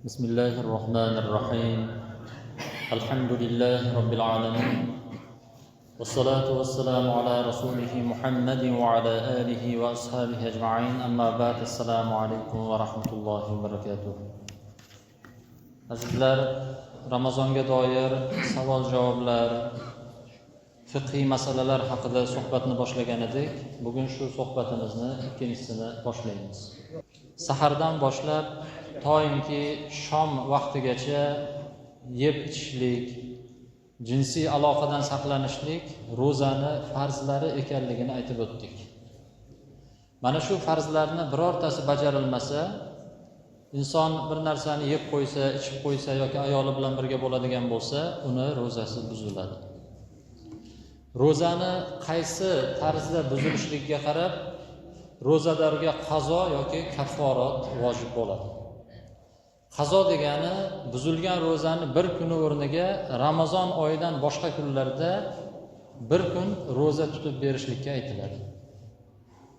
بسم الله الرحمن الرحيم. الحمد لله رب العالمين، والصلاة والسلام على رسوله محمد وعلى آله وأصحابه أجمعين. أما بعد، السلام عليكم ورحمة الله وبركاته. Azizlar, Ramazonga doir savol javoblar, fiqhiy masalalar haqida suhbatni boshlagan edik. Bugun shu suhbatimizni ikkinchisini boshlaymiz. Sahardan boshlab toinki shom vaqtigacha yeb ichishlik, jinsiy aloqadan saqlanishlik ro'zani farzlari ekanligini aytib o'tdik. Mana shu farzlarni birortasi bajarilmasa, inson bir narsani yeb qo'ysa, ichib qo'ysa yoki ayoli bilan birga bo'ladigan bo'lsa, uni ro'zasi buziladi. Ro'zani qaysi tarzda buzilishligiga qarab ro'zadorga qazo yoki kafforat vojib bo'ladi. Qazo degani buzilgan ro'zani bir kuni o'rniga Ramazon oyidan boshqa kunlarda bir kun ro'za tutib berishlikka aytiladi.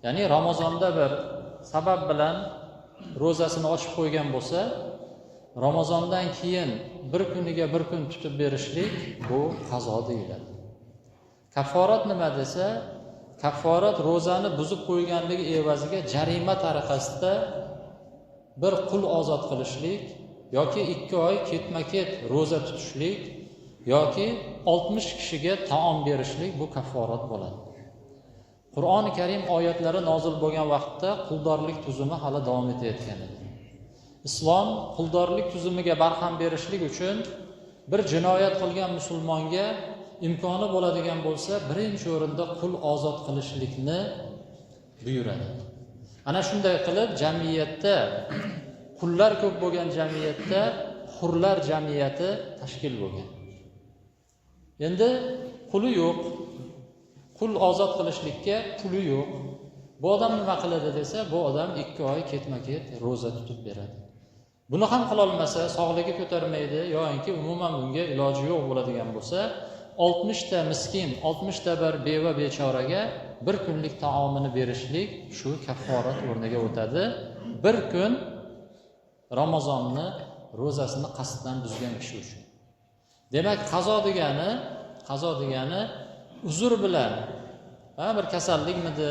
Ya'ni Ramazonda bir sabab bilan ro'zasini ochib qo'ygan bo'lsa, Ramazondan keyin bir kuniga bir kun tutib berishlik bu qazo deyiladi. Kafforat nima desa, kafforat ro'zani buzib qo'yganligi evaziga jarima tariqasida bir qul ozod qilishlik yoki 2 oy ketma-ket ro'za tutishlik yoki 60 kishiga taom berishlik bu kafforat bo'ladi. Qur'oni Karim oyatlari nozil bo'lgan vaqtda quldorlik tuzumi hali davom etayotgan edi. Islom quldorlik tuzumiga barham berishlik uchun bir jinoyat qilgan musulmonga imkoni bo'ladigan bo'lsa, birinchi o'rinda qul ozod qilishlikni buyuradi. Ana shunday qilib jamiyatda qullar ko'p bo'lgan jamiyatda hurlar jamiyati tashkil bo'lgan. Endi quli yo'q, qul ozod qilishlikka puli yo'q. Bu odam nima qiladi desa, bu odam 2 oy ketma-ket ro'za tutib beradi. Buni ham qila olmasa, sog'ligi ko'tarmaydi yoki umuman bunga iloji yo'q bo'ladigan bo'lsa, 60 ta miskin, 60 ta bir beva bechoraga bir kunlik taomini berishlik shu kafforat o'rniga o'tadi. Bir kun Ramazonni ro'zasini qasddan buzgan kishi uchun. Demak, qazo degani uzr bilan, bir kasallikmidi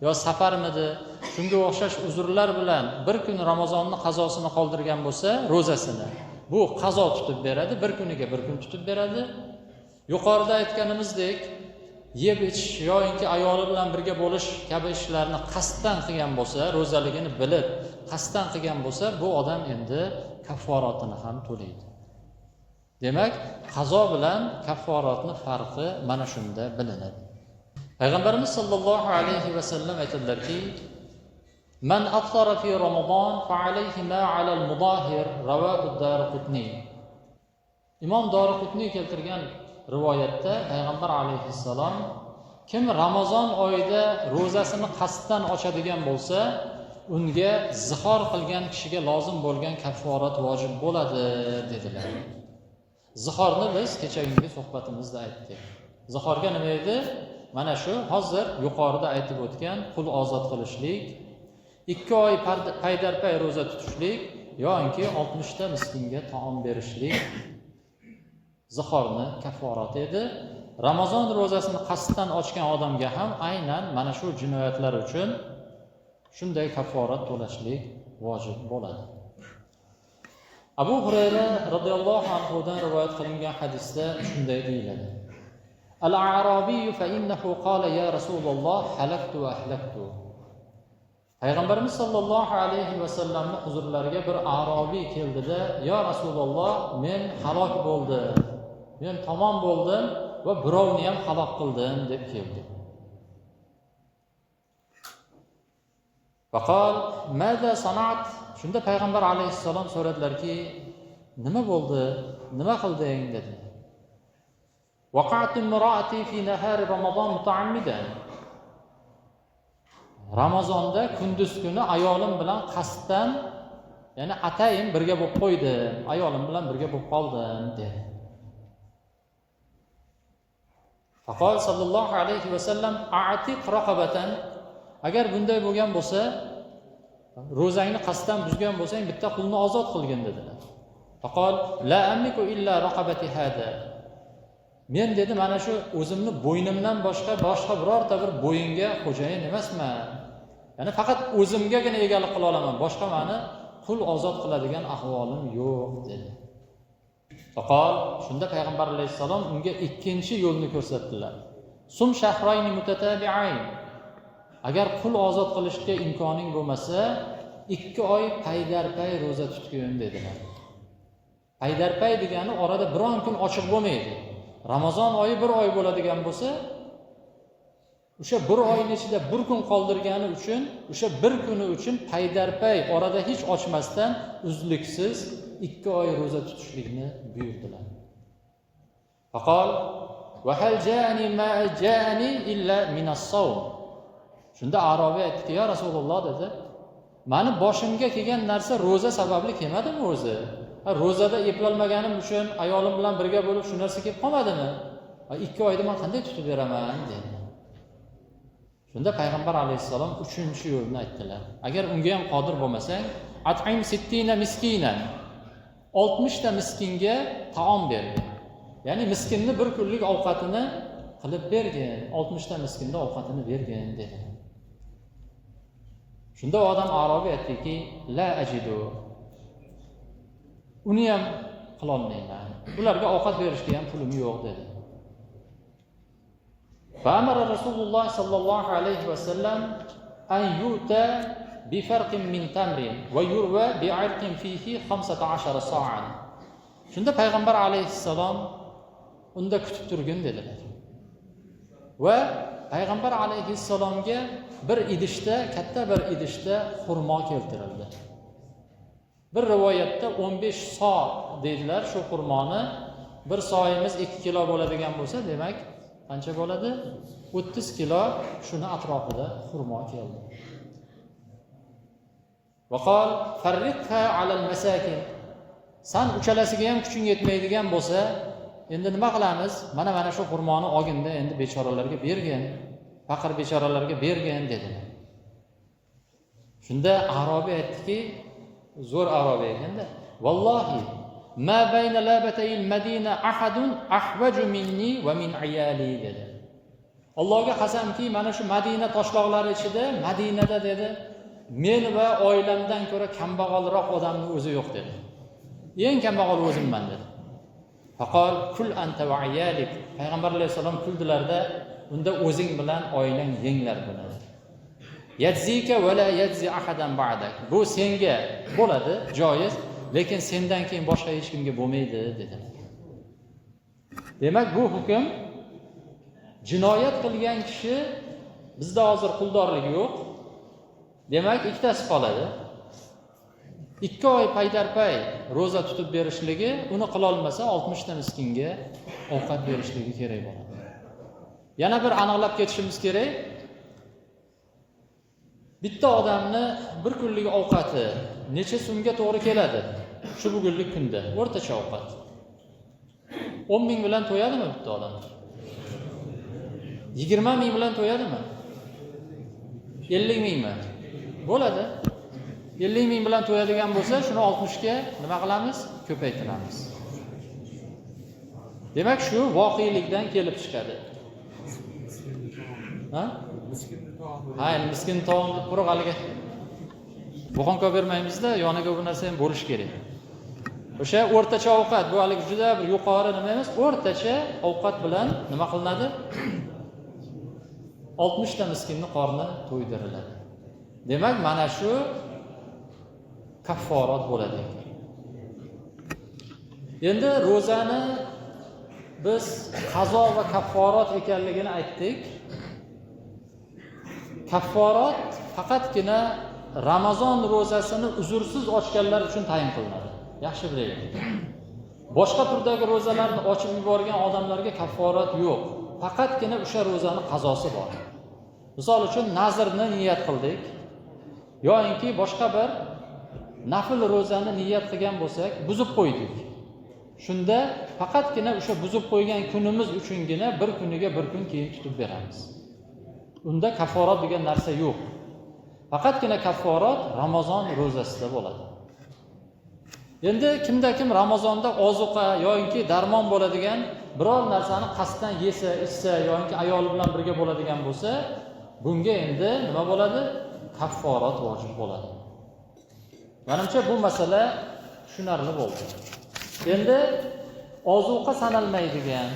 yo safarmidi, shunga o'xshash uzrlar bilan bir kun Ramazonni qazosini qoldirgan bo'lsa, ro'zasini bu qazo tutib beradi, bir kuniga bir kun tutib beradi. Yuqorida aytganimizdek, yeb ichish yoinki ayoli bilan birga bo'lish kabi ishlarni qasddan qilgan bo'lsa, ro'zaligini bilib qasddan qilgan bo'lsa, bu odam endi kafforatini ham to'laydi. Demak, qazo bilan kafforatni farqi mana shunda bilinadi. Payg'ambarimiz sollallohu alayhi va sallam aytadilarki: "Man aftara fi Ramazon fa alayhi ma ala al-mudahir", rawahu Darqutni. Imom Darqutni keltirgan rivoyatda payg'ambar alayhissalom kim Ramazon oyida ro'zasini qasddan ochadigan bo'lsa, unga zihor qilgan kishiga lozim bo'lgan kafforat vojib bo'ladi dedilar. Zihorni biz kechagi suhbatimizda aytdik. Zihorga nima edi? Mana shu hozir yuqorida aytib o'tgan qul ozod qilishlik, 2 oy paydarpay ro'za tutishlik yoki 60 ta miskinga taom berishlik zihorni kafforati edi. Ramazon ro'zasini qasddan ochgan odamga ham aynan mana shu jinoyatlar uchun shunday kafforat to'lashlik vojib bo'ladi. Abu Hurayra radhiyallohu anhu dan rivoyat qilingan hadisda shunday deyiladi: Al-a'robiy fa innahu qala ya Rasululloh halaktu va ahlaktu. Payg'ambarimiz sollallohu alayhi va sallamning huzurlariga bir a'robiy keldida, "Ya Rasululloh, men halok bo'ldim. Men tamom bo'ldim va birovni ham halok qildim" deb keldi. Faqal mada sanat? Shunda payg'ambar alayhissalom so'radilarki, nima bo'ldi? Nima qilding dedi. Waqa'tu imraati fi nahari Ramazon mutaammidan. Ramazonda kunduz kuni ayolim bilan qasddan, ya'ni atayin birga bo'lib qo'ydim, ayolim bilan birga bo'lib qoldim dedi. Faqol sallallohu alayhi va sallam a'tiq raqabatan. Agar bunday bo'lgan bo'lsa, Ro'zangni qasddan buzgan bo'lsang, bitta qulni ozod qilgin dedilar. Faqol la amliku illa raqabati hada. Men dedi, mana shu o'zimni bo'ynimdan boshqa birorta bir bo'yinga xo'jayin emasman. Ya'ni faqat o'zimgagina egalik qila olaman, boshqa mani qul ozod qiladigan ahvolim yo'q dedi. Faqol, shunda payg'ambar alayhissalom unga ikkinchi yo'lni ko'rsatdilar. Sum shahrayni mutatabi'ayn. Agar qul ozod qilishga imkoning bo'lmasa, 2 oy paydarpay ro'za tutgin dedilar. Paydarpay degani orada biron kun ochiq bo'lmaydi. Ramazon oyi bir oy bo'ladigan bo'lsa, o'sha bir oyning ichida bir kun qoldirgani uchun, o'sha bir kuni uchun paydarpay orada hech ochmasdan uzluksiz 2 oy ro'za tutishlikni buyurdilar. Faqol va hal ja'ani ma ja'ani illa min as-sawm. Shunda arobiy aytdiki, "Ya Rasululloh" dedi, "Mani boshimga kelgan narsa ro'za sababli kelmadimi o'zi? Ro'zada eplolmaganim uchun ayolim bilan birga bo'lib shu narsa kelib qolmadimi? 2 oyda men qanday tutib beraman?" dedi. Shunda payg'ambar alayhissalom 3-chi yo'lni aytdilar. Agar unga ham qodir bo'lmasang, at'im sittina miskinan. 60 ta miskinga taom bergin. Ya'ni miskinni bir kunlik ovqatini qilib bergin, 60 ta miskinni ovqatini bergin dedi. Shunda odam arobiy aytdiki, la ajidu. Uni ham qilolmayman. Ularga ovqat berishga ham pulim yo'q dedi. Fa amara Rasululloh sallallohu alayhi va sallam an yuta bi farqin min tamrin va yurwa bi irqin fihi 15 sa'an. Shunda payg'ambar alayhissalom unda kutib turgin dedilar. Va payg'ambar alayhissalomga bir idishda, katta bir idishda xurmo keltirildi. Bir rivoyatda 15 so deydilar shu xurmoni. Bir soyimiz 2 kilo bo'ladigan bo'lsa, demak qancha bo'ladi? 30 kilo shuni atrofida xurmo keldi. Va qol farriqha alal masakin. San uchalasiga ham kuching yetmaydigan bo'lsa, endi nima qilamiz? Mana shu xurmoni olginda endi bechoralarga bergin, faqir bechoralarga bergin dedilar. Shunda arobiy aytdiki, zo'r arobiy ekanda, vallohi ma bayna labatayil madina ahadun ahvaju minni va min ayali dedi. Allohga qasamki, mana shu Madina toshloqlari ichida, Madinada dedi, men va oilamdan ko'ra kambag'alroq odamning o'zi yo'q dedi. Eng kambag'al o'zimman dedi. Faqol kul anta va ayalik. Payg'ambar alayhissalom kuldilarda, unda o'zing bilan oilang yenglar buni. Yadzika va la yadzi ahadan ba'dak. Bu senga bo'ladi, joiz, lekin sendan keyin boshqa hech kimga bo'lmaydi dedilar. Demak, bu hukm jinoyat qilgan kishi, bizda hozir quldorlik yo'q. Demak, ikkitasi qoladi. 2 oy paydarpay ro'za tutib berishligi, uni qilolmasa 60 ta miskinga ovqat berishligi kerak bo'ladi. Yana bir aniqlab ketishimiz kerak. Bitta odamni bir kunlik ovqati necha so'mga to'g'ri keladi? Shu bugunlik kunda o'rtacha ovqat. 10 ming bilan to'yadimi bitta odam? 20 ming bilan to'yadimi? 50 mingmi? Bo'ladi. 50 ming bilan to'yadigan bo'lsa, shuni 60 ga nima qilamiz? Ko'paytiramiz. Demak, shu voqelikdan kelib chiqadi. Ha? Ha, endi miskin taom deb quruq haligi buxonka bermaymizda, yoniga bu narsa ham bo'lishi kerak. O'sha o'rtacha ovqat, bu haligi juda bir yuqori nima emas, o'rtacha ovqat bilan nima qilinadi? 60 ta miskinni qorni to'ydiriladi. Demak, mana shu kafforat bo'ladi ekan. Endi ro'zani biz qazo va kafforat ekanligini aytdik. Kafforat faqatgina Ramazon ro'zasini uzrsiz ochganlar uchun tayin qilinadi. Yaxshi bilaylik. Boshqa turdagi ro'zalarni ochib yuborgan odamlarga kafforat yo'q. Faqatgina o'sha ro'zani qazosi bor. Misol uchun nazrni niyat qildik yoinki boshqa bir nafl ro'zani niyat qilgan bo'lsak, buzib qo'ydik. Shunda faqatgina o'sha buzib qo'ygan kunimiz uchungina bir kuniga bir kun keyin tutib beramiz. Unda kafforat degan narsa yo'q. Faqatgina kafforat Ramazon ro'zasida bo'ladi. Endi kimda kim Ramazonda ozuqa yoki darmon bo'ladigan biror narsani qasddan yesa, ichsa yoki ayoli bilan birga bo'ladigan bo'lsa, bunga endi nima bo'ladi? Kafforat vojib bo'ladi. Menimcha bu masala tushunarli bo'ldi. Endi ozuqa sanalmaydigan,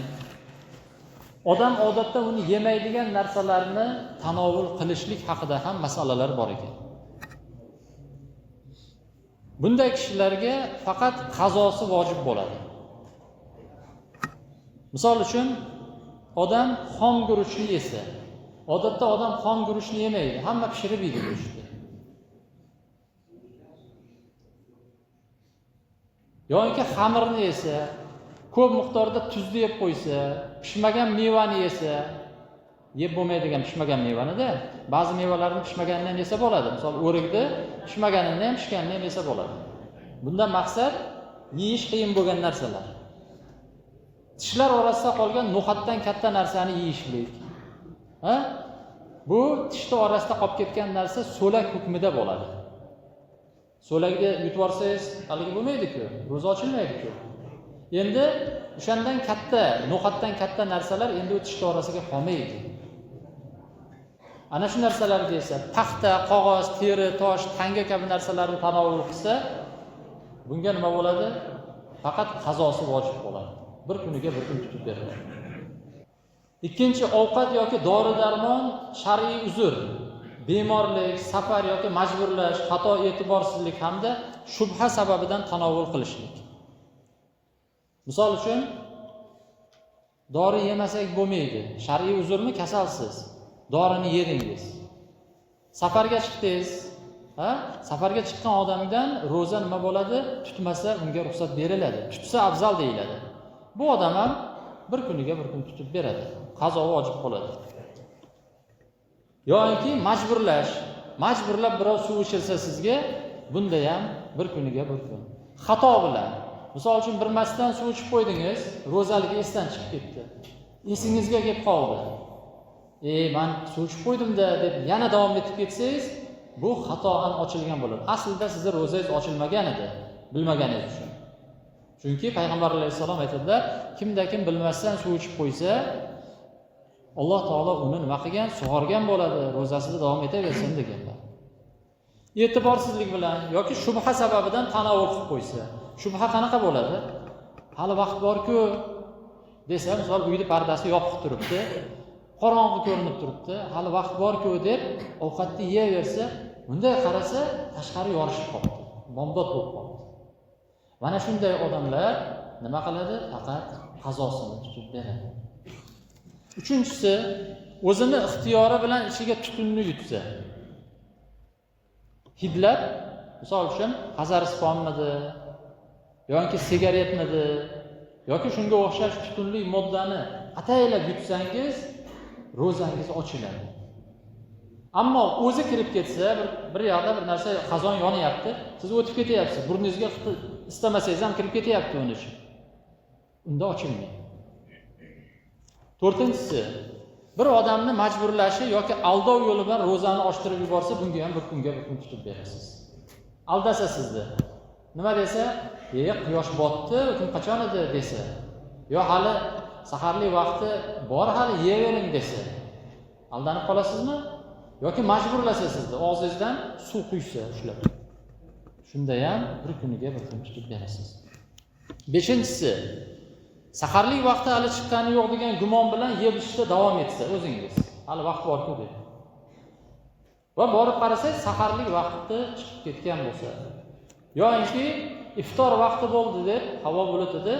odam odatda uni yemaydigan narsalarni tanovul qilishlik haqida ham masalalar bor ekan. Bunday kishilarga faqat qazosi vojib bo'ladi. Misol uchun odam xom guruchni yesa, odatda odam xom guruchni yemaydi, hamma pishirib yeydi guruchni. Yoki xamirni yesa, ko'p miqdorda tuzni yeb qo'ysa, pishmagan mevani yesa, yeb bo'lmaydigan pishmagan mevani-da, ba'zi mevalarni pishmaganidan ham yesa bo'ladi. Misol o'rikni pishmaganini ham, pishganini ham yesa bo'ladi. Bundan maqsad yeyish qiyin bo'lgan narsalar. Tishlar orasida qolgan no'xatdan katta narsani yeyishlik. Ha? Bu tishni orasida qolib ketgan narsa so'lak hukmida bo'ladi. So'lakni yutib yuborsangiz haligi bo'lmaydi-ku, ro'za ochilmaydi-ku. Endi o'shandan katta, no'xatdan katta narsalar endi u tishni orasiga qolmaydi. Ana shu narsalarga esa paxta, qog'oz, teri, tosh, tanga kabi narsalarni tanovul qilsa, bunga nima bo'ladi? Faqat qazosi vojib bo'ladi. Bir kuniga bir kun tutib beriladi. Ikkinchi, ovqat yoki dori-darmon shar'iy uzr, bemorlik, safar yoki majburlash, xato e'tiborsizlik hamda shubha sababidan tanovul qilishlik. Misol uchun dori yemasak bo'lmaydi. Shar'iy uzrmi? Kasalsiz. Dorini yedingiz. Safarga chiqdingiz, ha? Safarga chiqqan odamdan ro'za nima bo'ladi? Tutmasa unga ruxsat beriladi. Tutsa afzal deyiladi. Bu odam ham bir kuniga bir kun tutib beradi. Qazo vojib bo'ladi. Yoki majburlash, majburlab birov suv ichirsa sizga, bunda ham bir kuniga bir kun. Xato bilan. Misol uchun bir masdan suv ichib qo'ydingiz, ro'zaligi esdan chiqib ketdi. Esingizga kelib qoldi. Men suv ichib qo'ydim-da deb yana davom etib ketsangiz, bu xatoan ochilgan bo'ladi. Aslida sizni ro'zangiz ochilmagan edi, bilmaganingiz uchun. Chunki payg'ambar alayhissalom aytadilar, kimda kim bilmasdan suv ichib qo'ysa, Alloh taolo uni nima qilgan? Sug'organ bo'ladi, ro'zasida davom etaversin deganlar. E'tiborsizlik bilan yoki shubha sababidan tanovul qilib qo'ysa, shubha qanaqa bo'ladi? Hali vaqt bor-ku desa, misol uyda pardasi yopiq turibdi, qorong'i ko'rinib turibdi, hali vaqt bor-ku deb ovqatni yeyaversa, bunday qarasa tashqari yorishib qolibdi, bomdod bo'lib qolibdi. Mana shunday odamlar nima qiladi? Faqat qazosini tutib beradi. Uchinchisi, o'zini ixtiyori bilan ichiga tutunni yutsa. Hidlab, misol uchun xazarisponmidi yoki sigaretmidi yoki shunga o'xshash tutunli moddani ataylab yutsangiz, ro'zangiz ochiladi. Ammo o'zi kirib ketsa, bir yoqda bir narsa xazon yonyapti, siz o'tib ketyapsiz, burningizga istamasangiz ham kirib ketyapti uni ichi. Unda ochilmaydi. To'rtinchisi, bir odamni majburlashi yoki aldov yo'li bilan ro'zani ochtirib yuborsa, bunga ham bir kunga bir kun tutib berasiz. Aldasa sizni. Nima desa, quyosh botdi, kun qachon edi desa, yo hali saharlik vaqti bor, hali yeyavering desa, aldanib qolasizmi? Yoki majburlasa sizni, og'zingizdan suv quysa ushlab. Shunda ham bir kuniga bir kun tutib berasiz. Beshinchisi, saharlik vaqti hali chiqqani yo'q degan gumon bilan yeb ichishda davom etsa o'zingiz, hali vaqt bor-ku deb. Va borib qarasangiz saharlik vaqti chiqib ketgan bo'lsa, yoki iftor vaqti bo'ldi deb havo bulut edi,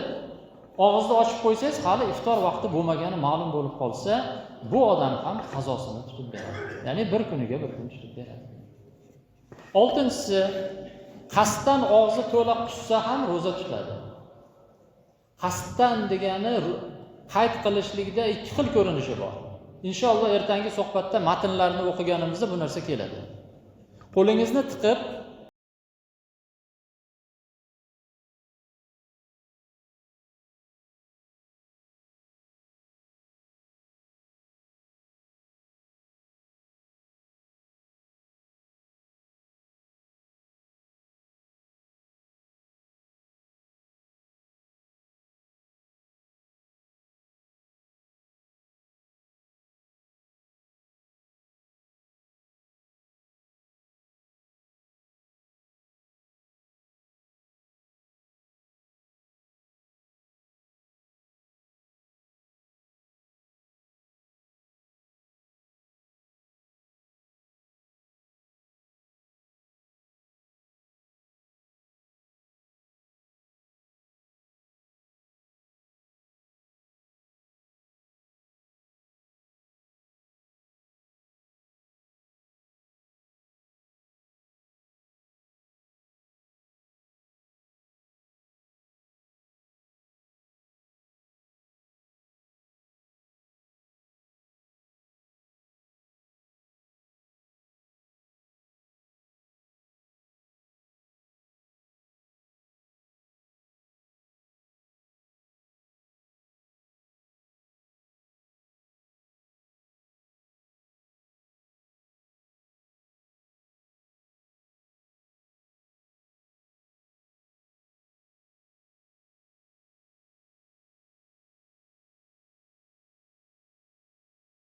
og'izni ochib qo'ysangiz hali iftor vaqti bo'lmagani ma'lum bo'lib qolsa, bu odam ham qazosini tutib beradi. Ya'ni bir kuniga bir kun tutib beradi. Oltinchisi, qasddan og'zi to'la qussa ham ro'za tutadi. Qasddan degani qayd qilishlikda ikki xil ko'rinishi bor. Inshaalloh ertangi suhbatda matnlarni o'qiganimizda bu narsa keladi. Qo'lingizni tiqib